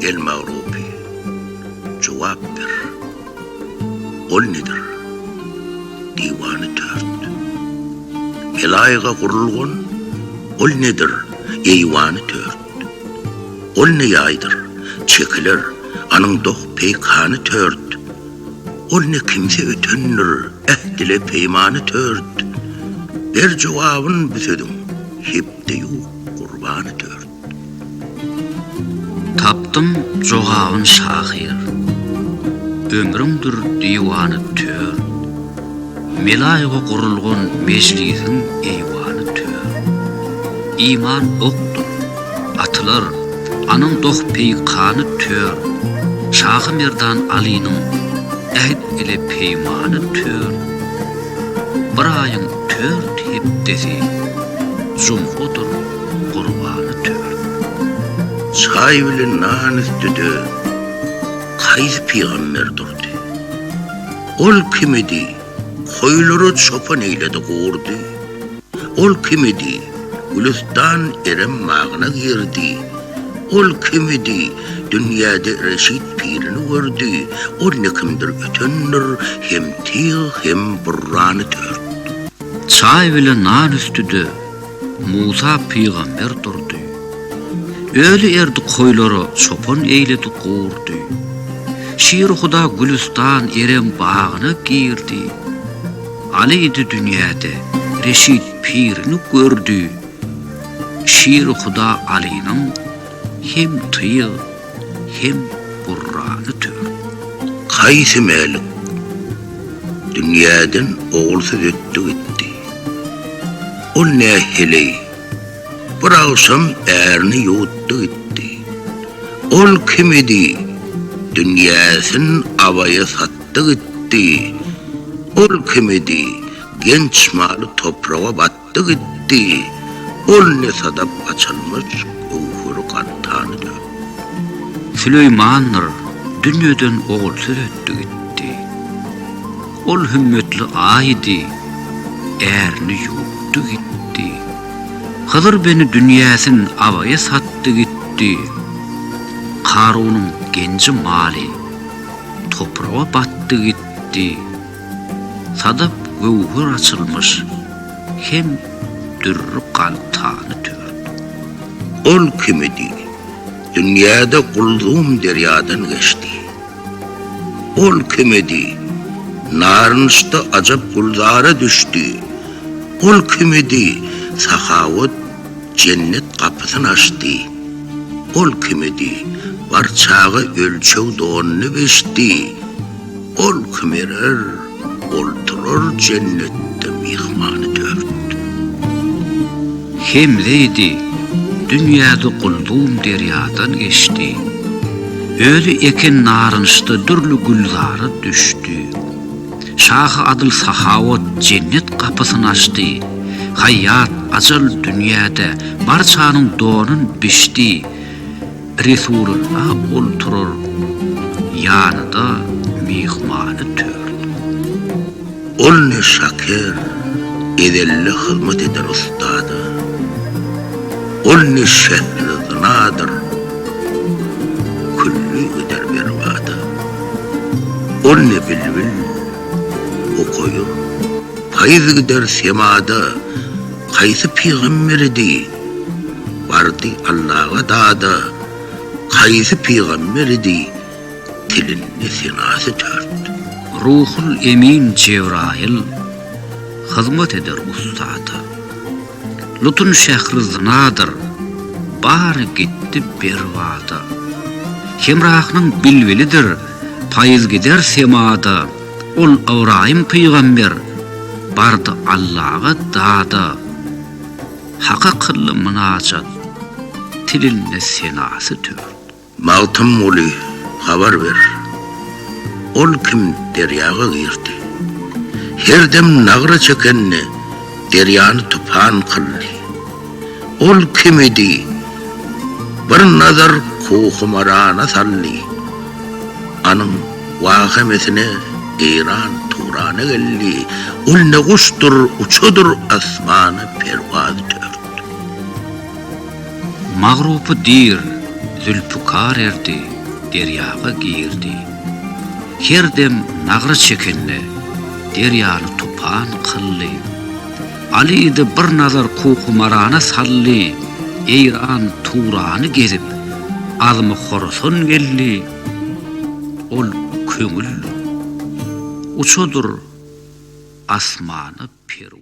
Gel Magrupy, jogap ber. Ol nedir? Diwany tört. Melaýyga gurulgan ol nedir? Eýwany tört. Ol ne ýaýdyr? Çekiler, anyň doh peýkany tört. Ol ne kimse ötendir, äht ile peýmany tört. Ber jogabyn bu sözüň, hepde-ýu gurbany tört. Tapdym jogabyn şahyr. Ömrüňdir diwany tört. Melaýyga gurulgan mejlisiň eýwany tört. Iman okdur, atylar, anyň doh peýkany tört. Şahy Merdan Alynyň äht ile peýmany tört. Bir aýyň tört hepdesi jumgadyr gurbany tört. Çaý bilen nan üstüde kaýsy pygamber durdy? Ol kim idi, koýlara çopan eýledi gurdy? Ol kim idi, Gülüstan Erem bagyna girdi? Ol kim idi, dünýäde Reşit pirini gördi? Ol ne kimdir ötendir, hem tyg, hem burrany tört. Çaý bile nan üstüde Musa pygamber durdy. Özi erdi koýlara çopan eýledi gurdy. Şiri Huda Gülüstan Erem bagyna girdi. Aly idi dünýäde Reşit pirini gördi. Şiri Huda Alynyň hem tyg, hem gurrany tört. Kaýsy Mälik dünýäden ogulsyz ötdi gitdi. Ol nä heleý, bir agşam ärini ýuwutdy gitdi. Ol kim idi, dünýäsin abaýa satdy gitdi. Ol kim idi, genç maly topraga batdy gitdi. Ol ne sadap açylmyş göwheri galtany dökdi. Süleýmandyr, dünýeden ogulsyz ötdi gitdi. Ol hümmetli aý idi, ärini ýuwutdy gitdi. Hyzyr beni dünýäsin abaýa satdy gitdi. Karunyň genji maly topraga batdy gitdi. Sadap göwher açylmyş hem dürri galtany tört. Ol kim idi? Dünýäde Gulzum derýadan geçdi. Ol kim idi? Narynçda ajap gülzara düşdi. Ol kim idi? Sahawat jennet gapysyn açdy. Ol kim idi? Bar çaga ölçeg donuny biçdi. Ol kim erer, olturar jennetde myhmany tört. Hemze idi, dünýäde Guldum derýadan geçdi. Özi eken narynçda dürli gülzara düşdi. Şahy adyl sahawat jennet gapysyn açdy. Haýýat, ajal dünýäde barçanyň donun biçdi. Resulylla olturar ýanyda myhmany tört. Ol ne şaker, ezelde hyzmat eder ustada. Ol ne şähri zynadyr, külli gider berbada. Ol ne bilbil, okaýur, paýz gider semada, Kaýsy pygamber idi, bardy Allaga dada, Kaýsy pygamber idi, tilinde senasy tört. Ruhul Emin Jebraýyl hyzmat eder ussada. Lutun şähri zynadyr, bary gitdi berbada. Hemrahynyň bilbilidir, paýz gider semada. Ol Ybraýym pygamber bardy Allaga dada. Haka kyldy mynajat, tilinde senasy tört. Magtymguly, habar ber. Ol kim derýaga girdi. Her dem nagra çekende derýany tupan kyldy. Ol kim idi? Bir nazar Kuhy-Marana saldy. Anyň wahemesine Eýran Turana geldi. Ol ne guşdur, uçadyr asmana perwaz tört. Magrupy dir, Zülpükar erdi. derýaga girdi. Her dem nagra çekende, derýany tupan kyldy. Alydy bir nazar Kuhy-Marana saldy, Eýran, Turany gezip, azmy Horasan geldi. Ol köňül uçadyr asmana perwaz.